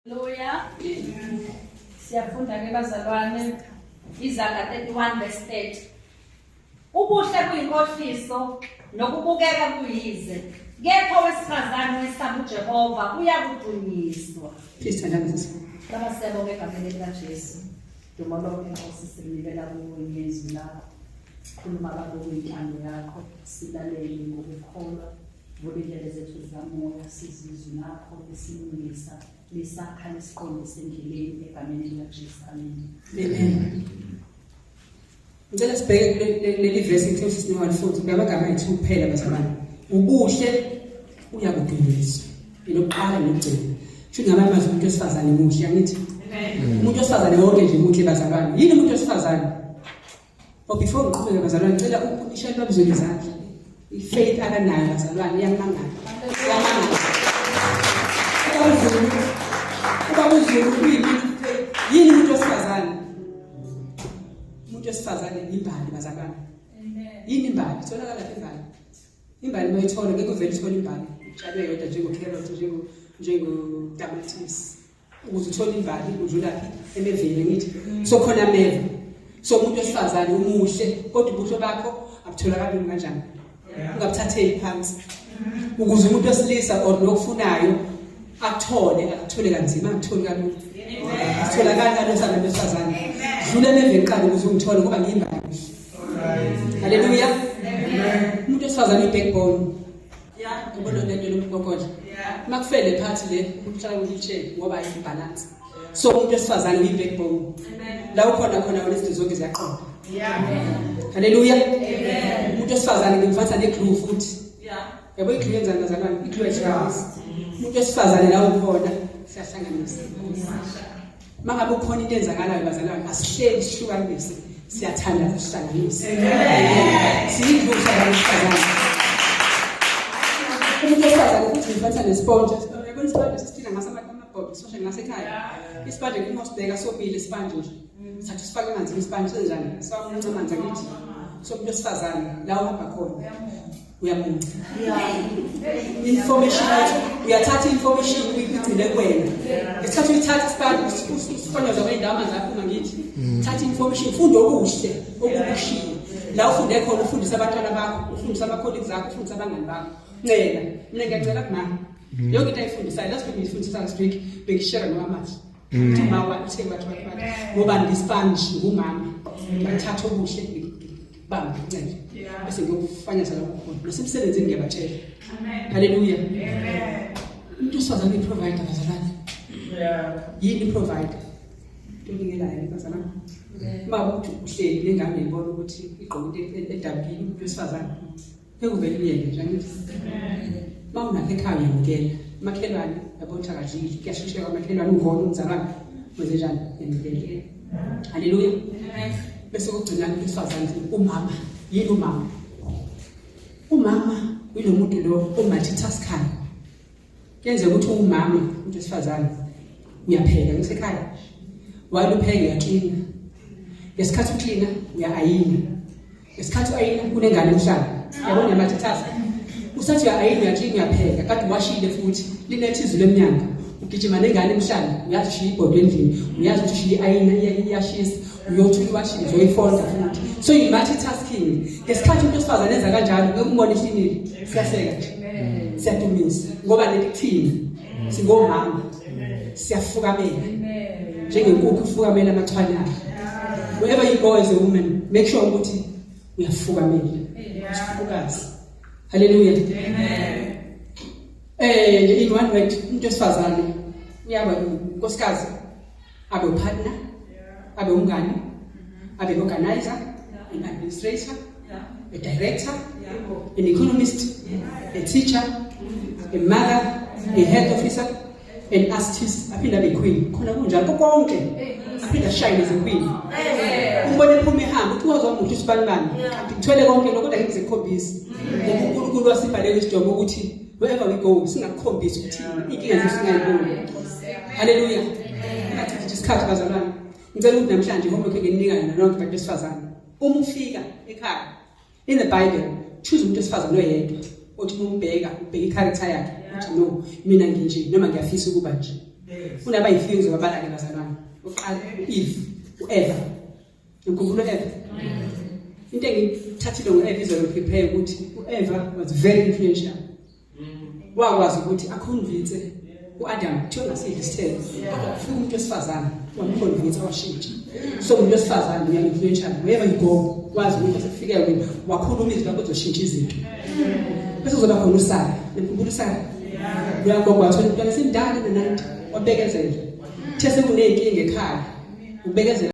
Haleluya. Siyafunda ke bazalwane Izaga 31 verse 30. Ubuhle kuyinkohliso nokubukeka kuyize. Kepha owesifazane owesaba uJehova uyakudunyiswa. Please thandaza sisi. Baba siyabonga egameni likaJesu. Dumo lonke Nkosi sikunikela kuwe ngezwi lakho. Khuluma baba kuyintando yakho silalele ngokukholwa. Vula indlebe zethu zikamoya sizwe izwi lakho lisilungisa lisakha lisiqondise endleleni egameni likaJesu. Amen. Amen. Ngicela sibheke leli verse ngithe sisine futhi kuyamagama ayithu kuphela bazalwane. Ubuhle uyakudunyiswa. Elokuqala nokugcina. Shuthi ngamanye amazwi umuntu wesifazane muhle angithi. Umuntu wesifazane wonke nje muhle bazalwane. Yini umuntu wesifazane? Oh before ngiqhubeke bazalwane ngicela ukunishela babizwe ngezandla. I-faith akanayo bazalwane iyamangala. Iyamangala. Ubaba uZulu ubaba uZulu uyimini faith. Yini umuntu wesifazane? Umuntu wesifazane imbali bazalwane. Amen. Yini imbali? Itholakala phi imbali? Imbali uma uyithola ngeke uvele uthole imbali. Utshalwe yodwa njengo carrot njengo njengo tamatisi. Ukuze uthole imbali udlula phi emeveni ngithi. So khona ameva. So umuntu wesifazane umuhle kodwa ubuhle bakho abutholakali kanjani? Ungabuthatheli phansi. Ukuze umuntu wesilisa or lokufunayo akuthole akuthole kanzima akutholi kalula. Atholakala kalula sabantu besifazane. Dlula emeveni qala ukuze ungithole ngoba ngiyimbali. Haleluya. Umuntu wesifazane uyi-backbone. Ubona lento lomgogodla. Uma kufele phathi le umuntu uhlala ku-wheelchair ngoba ayikho balance. So umuntu wesifazane uyi-backbone. La ukhona khona wena izinto zonke ziyaqonda. Haleluya. Umuntu wesifazane ngimfatha ne-glue futhi. Yabo i-glue yenzani bazalwane? I-glue ayihlanganisi. Umuntu wesifazane la ukhona siyahlanganisa. Mangabe ukhona into enzakalayo bazalwane asihleli sihlukanise siyathandaza sihlanganise. Siyindlu sabantu besifazane. Umuntu wesifazane futhi ngimfatha nesponge. Yabona isponge sisithina ngaso amabhodo soshe ngasekhaya. Isponge uma usibheka somile isponge nje. Thatha usifake emanzini isponge senjani? Siwamunca amanzi akithi. So umuntu wesifazane la uhamba khona uyamunca. Information uyathatha information uyigcine kuwena. Ngesikhathi uyithatha isipani usifonyoza kwendawo amanzi aphuma ngithi. Thatha information funda okuhle okukushiye. La ufunde khona ufundise abantwana bakho, ufundise ama colleagues akho, ufundise abangani bakho. Ncela, mina ngiyacela kumama. Yonke into ayifundisayo last week ngiyifundisa last week bengishare nomamazi. Uthi ma wathi wathi wathi wathi ngoba ngisponge ngumama. Ngathatha okuhle bamba ncele. Bese ngiyokufanyasa lokho khona. Nasemsebenzini ngiyabatshela. Haleluya. Umuntu wesifazane uyi-provider bazalwane. Yini i-provider? Into enikelayo bazalwane. Uma ukuthi uhleli nengane ibona ukuthi igqoke into edabukile umuntu wesifazane. Ngeke uvele uyeke nje angithi. Uma unakho ekhaya uyanikela. Makhelwane yabona ukuthi akadlile kuyashisheka kwamakhelwane ungona umzalwane wenze njani? Uyanikela. Haleluya. Bese kugcina umuntu wesifazane umama. Yini umama? Umama uyilo muntu lo o-multitaskayo. Kuyenzeka ukuthi umama umuntu wesifazane uyapheka ngisekhaya. While upheka uyaklina. Ngesikhathi uklina uya-ayina. Ngesikhathi uayina kunengane emhlaba. Yabona uya-multitask. Usathi uya-ayina uyaklina uyapheka kade uwashile futhi linetha izulu emnyango. Ugijima nengane emhlane uyazi ushiya ibhodwe endlini uyazi ukuthi ushiya i-ayina iyashisa uyothi uyiwashile uzoyifonda futhi. So you multitasking. Ngesikhathi umuntu wesifazane enza kanjalo ngeke umbone ehlinile siyahleka nje. Siyadumisa ngoba leli kuthina singomama siyafukamela njengenkukhu ifukamela amachwane ayo. Wherever you go as a woman make sure ukuthi uyafukamela. Isifukazi. Hallelujah. Amen. Eh in one word umuntu wesifazane uyaba unkosikazi abe upartner abe umngani abe organizer an administrator a director an economist a teacher a mother a health officer an artist aphinde abe queen khona kunjalo konke aphinde ashine as a queen umbone ephuma ehamba uthi wazwa muhle usibani bani kanti kuthwele konke lokho kodwa ngeke ngikukhombise ngoba uNkulunkulu wasibhalela isijomo ukuthi wherever we go singakukhombisi ukuthi inkinga zethu singayiboni. Haleluya. Ungachithi isikhathi bazalwane. Ngicela ukuthi namhlanje homework engininika yona nonke bantu besifazane. Uma ufika ekhaya in the Bible choose umuntu wesifazane oyedwa othi uma umbheka ubheka i-character yakhe uthi no mina nginje noma ngiyafisa ukuba nje. Kunabayifiki zobabala-ke bazalwane. Uqala u-Eve, u-Eva. Ngikhumbula u-Eva. Into engiyithathile ngo-Eva izolo prepare ukuthi u-Eva was very influential. Wakwazi ukuthi akhonvinse u-Adam kuthiwa ngasidli isithelo. Kodwa kufika umuntu wesifazane wamkhonvinsa washintsha. So umuntu wesifazane uya influential wherever you go, wazi ukuthi sekufike wena wakhuluma izwi lakho uzoshintsha izinto. Bese kuzoba khona uSara. Ngikhumbula uSara. Uyagogo wathola umntwana semdala no-90 wabekezela. Kuthe sekuney'nkinga ekhaya ubekezela.